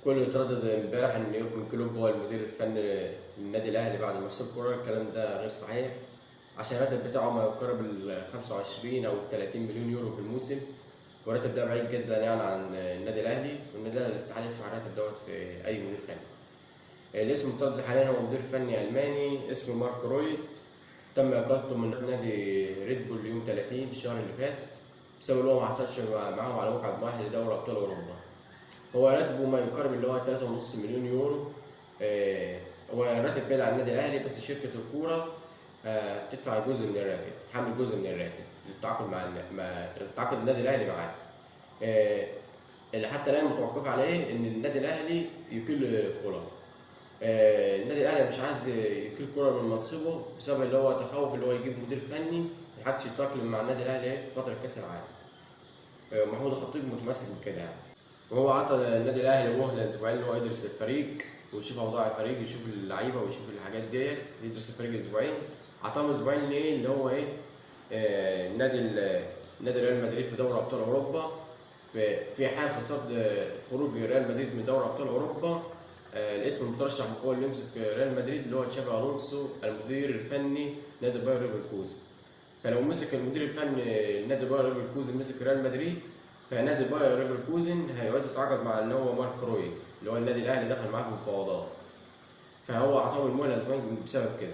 كله يتردد امبارح ان يورجن كلوب هو المدير الفني للنادي الاهلي بعد مارسيل كولر. الكلام ده غير صحيح، عشان الراتب بتاعه ما يقارب ال 25 او 30 مليون يورو في الموسم، والراتب ده بعيد جدا يعني عن النادي الاهلي، والنادي الاهلي استحالة يدفع الراتب دوت في اي مدير فني. الاسم المتردد حاليا هو مدير فني الماني اسمه مارك رويز، تم اقالته من نادي ريد بول يوم 30 الشهر اللي فات بسبب ان هو ما حصلش معاهم على مقعد مؤهل لدوري ابطال اوروبا. هو راتبه ما يقارب اللي هو 3.5 مليون يورو. هو الراتب بعيد عن النادي الاهلي، بس شركة الكورة تدفع جزء من الراتب، تحمل جزء من الراتب للتعاقد مع التعاقد النادي الاهلي معاه. اللي حتى الان متوقف عليه ان النادي الاهلي يقيل كولر. النادي الاهلي مش عايز يقيل كولر من منصبه بسبب اللي هو تخوف اللي هو يجيب مدير فني محدش يتاقلم مع النادي الاهلي في فترة كاس العالم. محمود الخطيب متمسك بكده يعني، وهو عطى النادي الاهلي مهله اسبوعين ان هو يدرس الفريق ويشوف اوضاع الفريق، يشوف اللعيبة ويشوف الحاجات ديت، يدرس الفريق اسبوعين. عطاهم اسبوعين ليه؟ اللي هو ايه، نادي ريال مدريد في دوري ابطال اوروبا، في حال خسارة خروج ريال مدريد من دوري ابطال اوروبا، الاسم المترشح بقوة اللي يمسك ريال مدريد اللي هو تشافي الونسو المدير الفني نادي باير ليفركوزن. فلو مسك المدير الفني نادي باير ليفركوزن مسك ريال مدريد، فنادي باير ليفركوزن هيعوز يتعاقد مع اللي هو مارك رويز اللي هو النادي الاهلي دخل معاه في مفاوضات، فهو اعطاهم المهلة اسبوعين بسبب كده.